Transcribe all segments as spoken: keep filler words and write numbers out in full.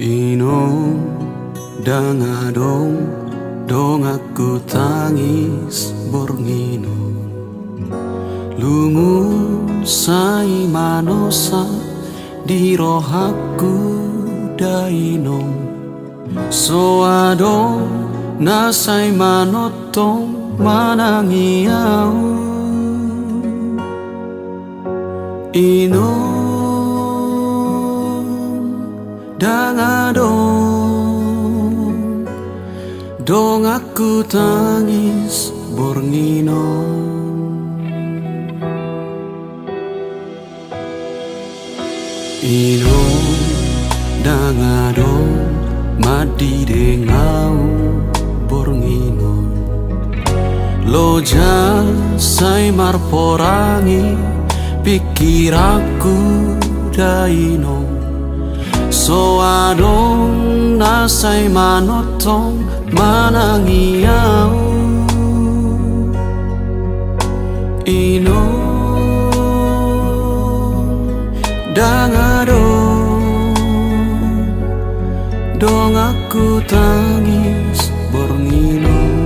Inon, ndang adong donganku tangis borngin on. Lungun sai manosa di rohangku dainong. So adong na sai manongtong manangi ahu. Inon, ndang adong donganku tangis borngin on. Inon, ndang adong mandideng ahu borngin on. Loja sai marporangi pingkiranku dainong. So adong na sai manongtong manangi ahu. Inon, ndang adong donganku tangis borngin on.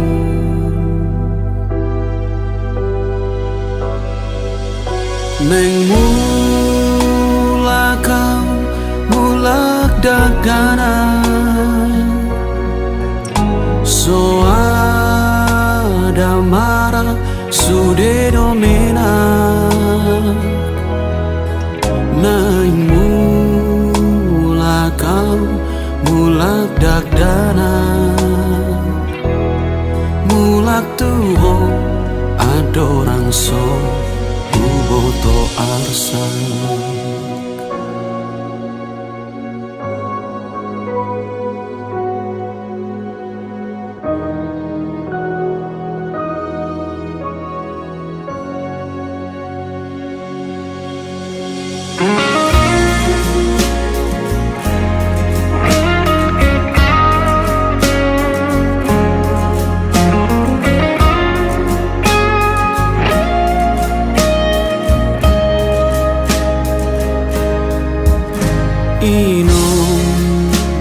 Naeng mulak ahu, mulak dakdanak. So adong marang sude do menak. Naeng mulak ahu, mulak dakdanak. Mulak tu ho andorang so huboto arsak. Inon,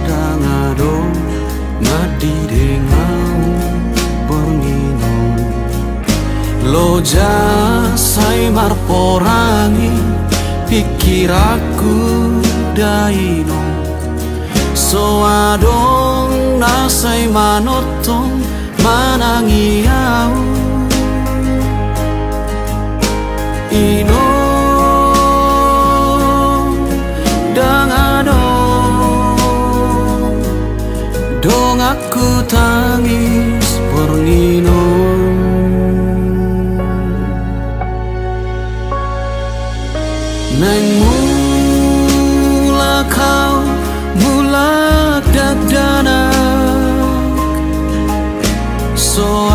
ndang adong mandideng ahu borngin on. Loja sai marporangi pingkiranku dainong. So adong na sai manongtong manangi ahu. Inon, ndang adong donganku tangis borngin on. Naeng mulak ahu, mulak dakdanak. So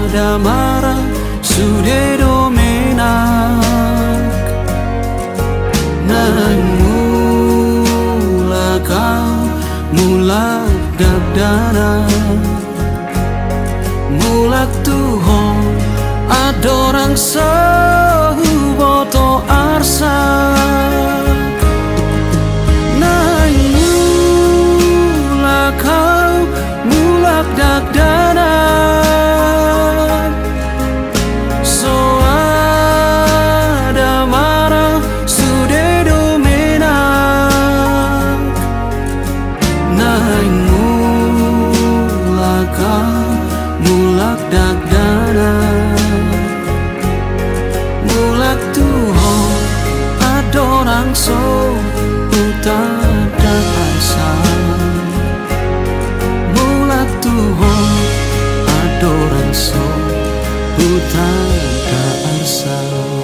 adong marang sude do menak. Naeng mulak ahu, mulak dakdanak. Mulak tu ho andorang so huboto arsak. Naeng mulak ahu, mulak dakdanak. So adong marang sude do menak. Naeng mulak ahu, mulak dakdanak. Mulak tu ho andorang so hutanda arsak. Mulak tu ho andorang so hutanda arsak.